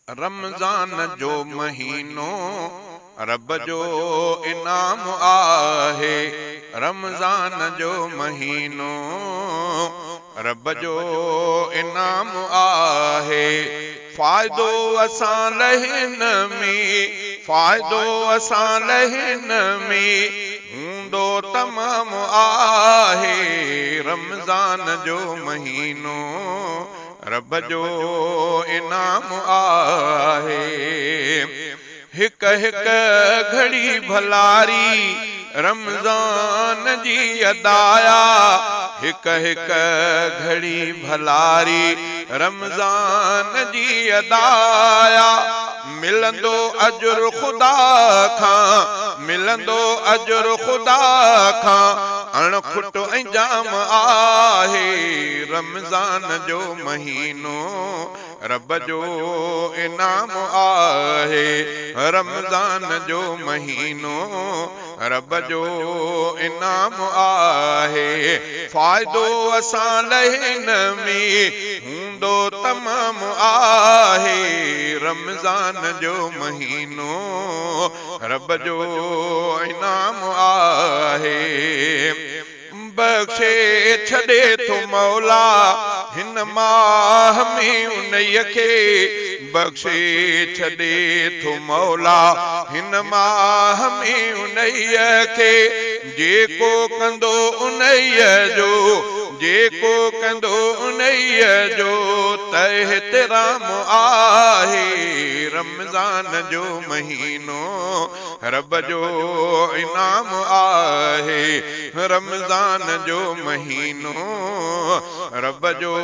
رمضان جو مهينو رب جو انعام آهي. رمضان جو مهينو رب جو انعام آهي. فائدو اسان لئه هن ۾، فائدو اسان لئه هن ۾ هوندو تمام آهي. رمضان جو مهينو رب جو انعام آهي. هڪ هڪ گهڙي ڀلاري رمضان جي ادايا، هڪ هڪ گهڙي ڀلاري رمضان جي ادايا. ملندو اجر خدا کان، ملندو اجر خدا کان اڻکٽ ۽ جام آهي. رمضان جو مهينو رب جو انعام آهي. رمضان جو مهينو رب جو انعام آهي. فائدو اسان لئه هن ۾ هوندو تمام آهي. رمضان جو مهينو رب جو انعام آهي. بخشي ڇڏي ٿو مولا هن ماهه ۾ انهيء کي، بخشي ڇڏي ٿو مولا هن ماهه ۾ انهيء کي، جيڪو ڪندو انهيء جو، جيڪو ڪندو انهيء جو ته احترام آهي. رمضان جو مهينو رب جو انعام آهي. رمضان جو مهينو رب جو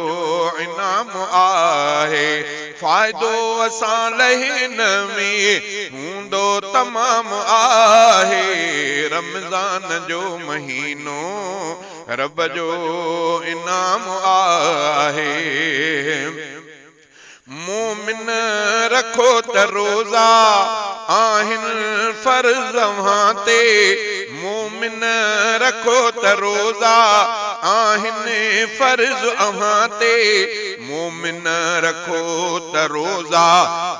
انعام آهي. فائدو اسان لئه هن ۾ هوندو تمام آهي. رمضان جو مهينو رب جو انعام آهي. مومن رکو ته روزا آهن فرض اوهان تي، مومن رکو ته روزا آهن فرض اوهان تي، مومن رکو ته روزا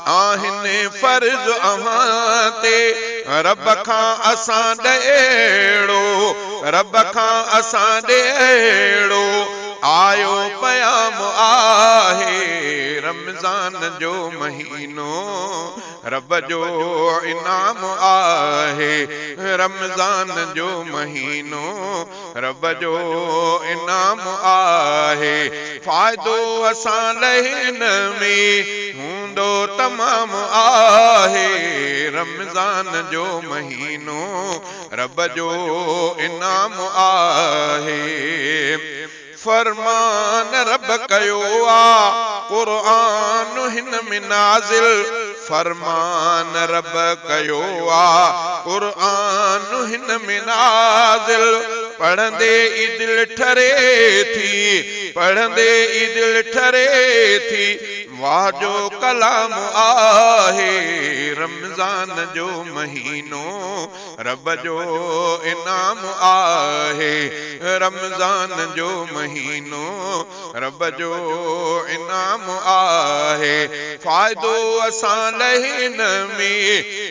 آهن فرض اوهان تي. رب کان اسان ڏي اهڙو، رب کان اسان ڏي اهڙو آيو پيام آهي. رمضان جو مهينو رب جو انعام آهي. رمضان جو مهينو رب جو انعام آهي. فائدو اسان لئه هن ۾ هوندو تمام آهي. رمضان جو مهينو رب جو انعام آهي. فرمان رب ڪيو آ قرآن هن ۾ نازل، فرمان رب ڪيو آ قرآن هن ۾ نازل. پڙهندي ئي دل ٺري ٿي، پڙهندي ئي دل ٺري ٿي، واهه جو ڪلام آهي. رمضان جو مهينو رب جو انعام آهي. رمضان جو مهينو رب جو انعام آهي. فائدو اسان لئه هن ۾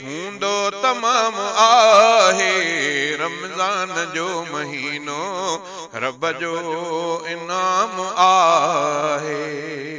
هوندو تمام آهي. رمضان جو مهينو رب جو انعام آهي.